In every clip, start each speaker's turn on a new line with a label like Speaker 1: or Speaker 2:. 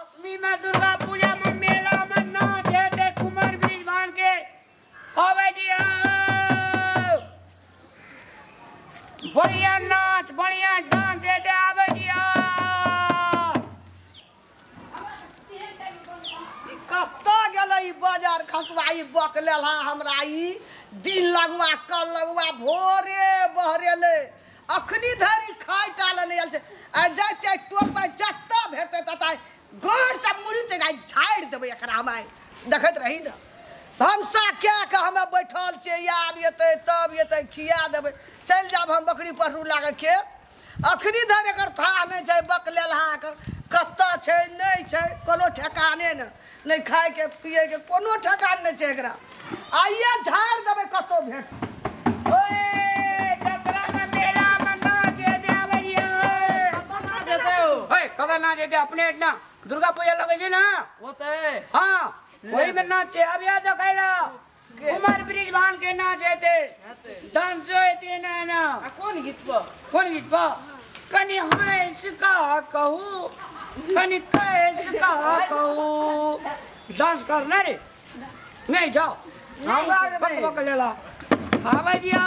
Speaker 1: दसवीं में दुर्गा पूजा में मेला में नाच हेतै कुमार ब्रिज बांध के आबै दियौ। बढ़िया नाच बढ़िया डांस हेतै आबै दियौ।
Speaker 2: कतऽ गेलै ई बाजार खसुआ ई बकलेल हा हमरा ई दिन लगुआ कल लगुआ भोरे बहरेलै अखनी धरि खाय टा लए नहि आयल छै। आ जाइ छै टोल पर जतऽ भेटतै ततऽ घर सब मुड़ी तक आइ झाड़ि देबै एकरा हम आइ देखैत रही ने। भनसा कए कऽ हमे बैठल छियै आब एतै तब एतै खिया देबै। चलि जायब हम बकरी पशु लए कऽ खेत। अखनी धरि एकर थाह नहि छै बकलेल हाके कतऽ छै नहि छै कोनो ठेकाने नहि, नहि खायके पियैके कोनो ठेकान नहि छै एकरा। आइए झाड़ि देबै कतहु भेट।
Speaker 1: कतऽ नाच हेतै अपने एहिठिना दुर्गा पूजा लगै छै ने
Speaker 3: ओतै।
Speaker 1: हाँ ओहिमे नाच छै। आब याद देखै लए कुमार ब्रिज बांध के नाच हेतै डांसो हेतै ना ना।
Speaker 3: कोन गीत पर?
Speaker 1: कोन गीत पर? कनि हँसि कऽ कहू कनि कसि कऽ कहू। डांस करना रे नहीं जाओ बक लेला। आबै दिया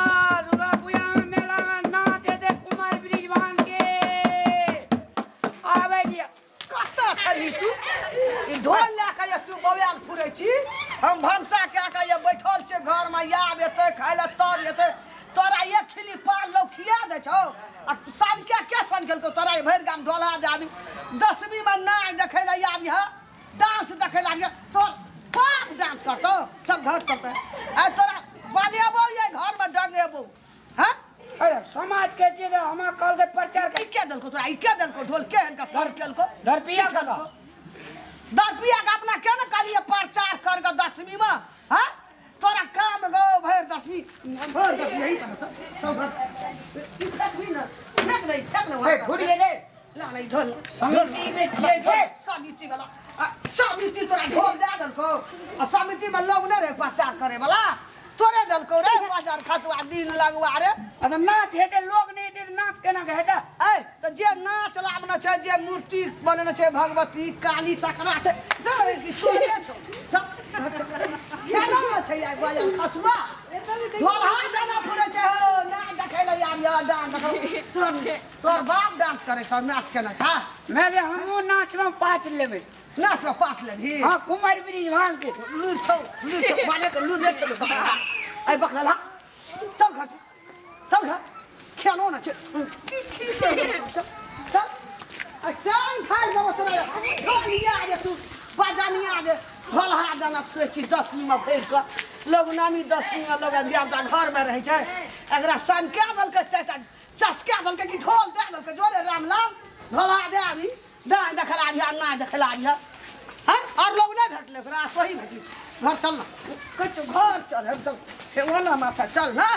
Speaker 1: दुर्गा पूजा में मेला में नाच हेतै कुमार ब्रिज बांध के आबै दिया।
Speaker 2: कतऽ छही तू? ई ढोल लए कऽ तू बौआल फुरै छी। हम भनसा कए कऽ बैठल छियै घरमे आब एतै खाय लए तब एतै। तोरा एक खिली पान लोग खिया दै छौ आ सनके के सन केलकौ तोरा भरि गाम ढोला जाबी। दसवीं में नाच देखै लए आबी हँ डांस देखै लए आबी तोर बाप डांस करतौ। चल घर चलतै आ तोरा बनेबौ ये घरमे डंगेबौ। हँ
Speaker 1: समाज के चीज हमरा कहल के प्रचार
Speaker 2: के के देलकौ तोरा? ई के देलकौ ढोल? के हनका सर केलकौ?
Speaker 1: दरपिया का
Speaker 2: दरपिया के अपना के ने कहलियै प्रचार कर के दसवीं में? हँ तोरा काम गो भरि दसवीं भरि दसवीं यही पर चल घर ई फेकबी ने फेक नहीं फेक ने
Speaker 1: फूट गेलै
Speaker 2: ला नहीं ढोल
Speaker 1: समिति के छियै के
Speaker 2: समिति वाला समिति तोरा ढोल दए देलकौ आ समिति में लोग नहि रहै प्रचार करे वाला तोरे देलकौ रे बाजार खसुआ दिन लगुआ रे।
Speaker 1: आ नाच हेतै लोग नहि हेतै नाच केना के हेतै?
Speaker 2: ऐ तऽ जे नाच लाबने छै जे मूर्ति बनेने छै भगवती काली तकरा छै छै बाजार खसुआ ढोलहा दाना फुरै छै हो नाच देखै लए आब डांस देखौ। तोर बाप डांस करै छौ नाच केना छ?
Speaker 1: मैं हमहूँ नाचमे पार्ट लेबै।
Speaker 2: नाचमे पार्ट लेबही?
Speaker 1: हाँ कुमार ब्रिज बांध के।
Speaker 2: लूर छौ लूर छौ बाजे के लूर नहि छौ। ऐ बकला चल घर चल घर खेलो न छै चल चल आ टांग फाड़ि देबौ तोरा। ढोलिया जे तू बजनिया जे ढोलहा दाना फुरै छी दसवीं में भरि कऽ लोग नामी दसवीं में लोग धियापुता घरमे रहै छै एकरा सनका देलकै चारिटा चसका देलकै कि ढोल दए देलकै जोरे रामलाल ढोलहा दे आबी दाँइ देखै लए आबिह नाच देखै लए आबिह। हँ आओर लोग नहि भेटलै ओकरा सही भेटलै। घर चल ना कहै छियौ घर चल चल हे ओना माथा चल ना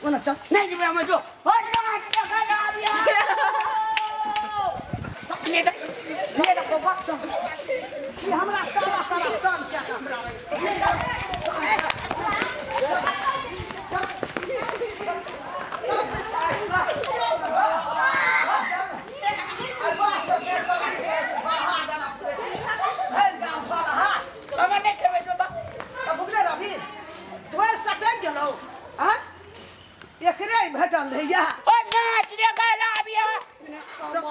Speaker 2: ओना चल
Speaker 1: नहि जेबै हम जो नाच देखै लए आबिह।
Speaker 2: हमरा सारा सारा काम क्या हमरा एकरे भेटल रहैया।
Speaker 1: ओ नाच देखै लए आबिह।
Speaker 2: चल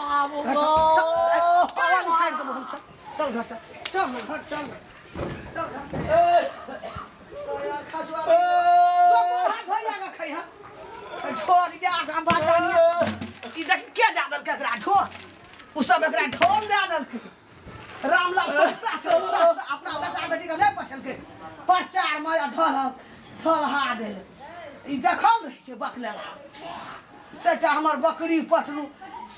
Speaker 2: घर चल चल घर चल चल घर खसुआ तो हाथ धोइया के खैहा ढोल जा हम बचानिया ई देख के दए देलकै एकरा ढोल। उ सब एकरा ढोल दए देलकै। रामलाल सस्ता छै सस्ता अपना बेटा बेटी के नहि पठेलकै प्रचार में ढोल ढोलहा देल। ई देखल रहै छै बकलेला सेटा हमर बकरी पठलू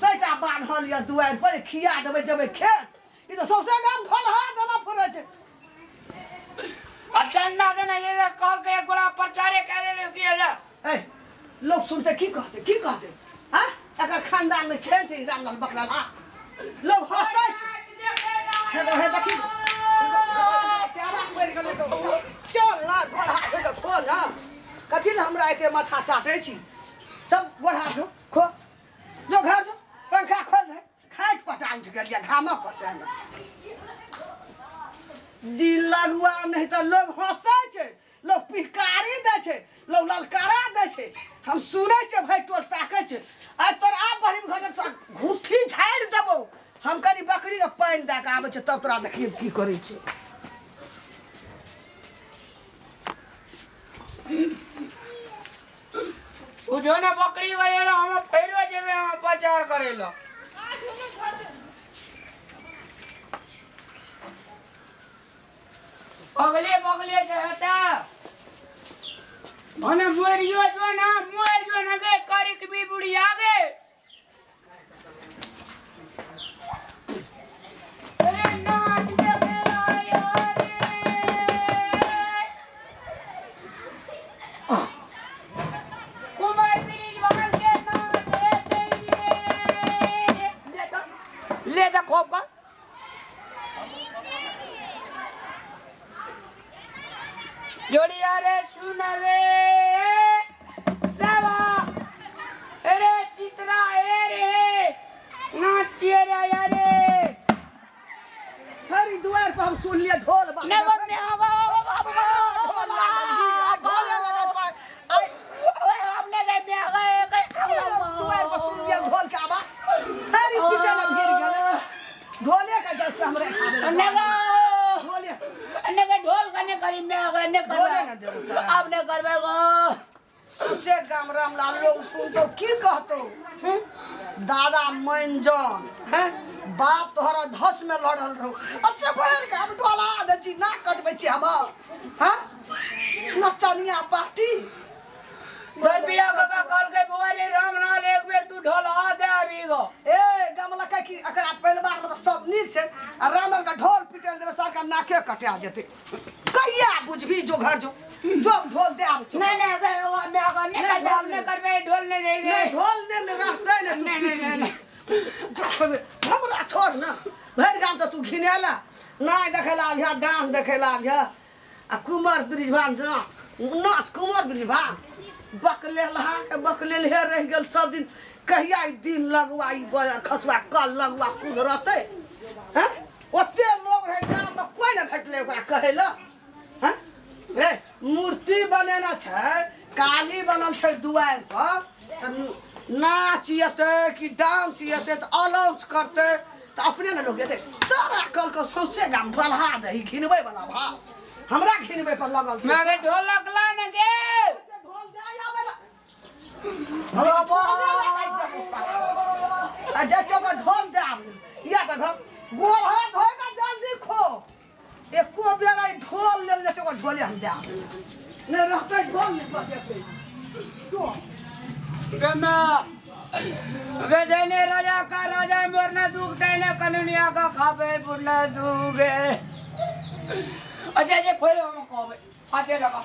Speaker 2: सेटा बान्हल यऽ दुआरि पर खिया देबै जेबै खेत। ई तऽ सौंसे गाम ढोलहा देना फुरै छै।
Speaker 1: आ चंदा देना ये कहल के एक गोरा प्रचारे कए लेले की जा।
Speaker 2: ए लोग सुनते की कहते की कहते? हाँ एकर खानदान में खेल छै रामलाल बकलेला लोग हंसै छै। हे हे देखी तेरा मरि गेलै चल ना गोड़ हाथ धोइ कऽ खो ना। कथी लए हमरा एते माथा चाटै छी? चल गोड़ हाथ धो खो जो घर जो पंखा खोल दे। खाटि पटा उठि गेल यऽ घामक पसामे। दिल लगुआ नहीं तो लोग हंसै छै, लोग पिहकारी दै छै, लोग ललकारा दै छै। हम सुनै छै भाई टोल ताकै छै। आइ तोर आब बड़ी घर तोरा घुट्ठी झाड़ि देबौ। हम कनी बकरी के पानि दए के आबै छै तब तोरा देखिए की करै छै।
Speaker 1: उ जो ने बकरी करेला हम फेरो जेबे हम प्रचार करेला। अगले बगले से हटा अने मोरियो जो ना मोरियो ना गे करिक भी बुढ़ी आगे। अरे नाच देखे आया रे कुमार ब्रिज बगल के नाच देखे ले तो खोप का जोड़िया रे सुनवे सवा अरे चित्रा ए रे नाचिए रे यारे।
Speaker 2: हरी दुआर पर हम सुन लिया ढोल बा
Speaker 1: ने ने होगा बाबू
Speaker 2: ढोल ढोल लगा तो आई
Speaker 1: ओए हमने गए बे गए गए
Speaker 2: दुआर पर सुन लिया ढोल के आवा हरी पीछे ल गिर गेल ढोले के जल हमरे खावे
Speaker 1: ने
Speaker 2: ढोले
Speaker 1: ने के ढोल कने करी में गए ने करबे अब ने करबे गो।
Speaker 2: सुसे गाम रामलाल लोग सुनतो की कहतो दादा मंजन हैं बाप तोहरा धस में लड़ल रहो असे भर के हम ढोला दे छी ना कटबै छी हम हां नचनिया पार्टी
Speaker 1: घर बिया काका कहल के बुआ रे रामलाल एक बेर तू ढोला दे अभी गो।
Speaker 2: ए गमला के की एकरा परिवार में त सब नीक छै आ रामलाल के ढोल पिटल देबे सरकार नाके कटा जेतै। कहिया बुझबी जो घर जो जो ढोल दे आबै छै।
Speaker 1: नहीं नहीं मैं अगर नहीं करबे नहीं करबे ढोल नहीं देंगे।
Speaker 2: नहीं ढोल ने रहतै ने तू
Speaker 1: नहीं नहीं नहीं
Speaker 2: हमरा छोड़ ना भरि गाम त तू घिनेला नाच देखै ला आबिह डांस देखै ला आबिह आ कुमार ब्रिजभान नाच कुमार ब्रिजभान बकलेलहा के बकलेलहे रहि गेल सब दिन। कहिया ई दिन लगुआ ई खसुआ कल लगुआ सुध रहतै हैं। ओते लोग रहै गाम में कोइ ने भेटलै ओकरा कहै ला हैं। रे मूर्ति बनेना छै काली बनल छै दुआरि पर त नाच एतै कि डांस एतै त अनाउंस करतै त अपने ने लोग एतै। तोरा कल के सौंसे गाम ढोलहा दही घिनबै वाला भाव हमरा घिनबै पर लगल छै।
Speaker 1: मैं ढोलक ला ने गे
Speaker 2: ढोल दे आबै ला आ जा चौका ढोल दे आबै या त घर गोड़ हाथ धोए का जल्दी खो एको बेर ई ढोल लेल जा चौका ढोले हम दे आबै नहीं रहतै ढोल नहीं बजेतै तो
Speaker 1: गमा गजने राजा का राजा मोरना दुख देने कनुनिया का खाबे बुना दुगे। अच्छा जे फैलो हम कहबे हाथे लगा।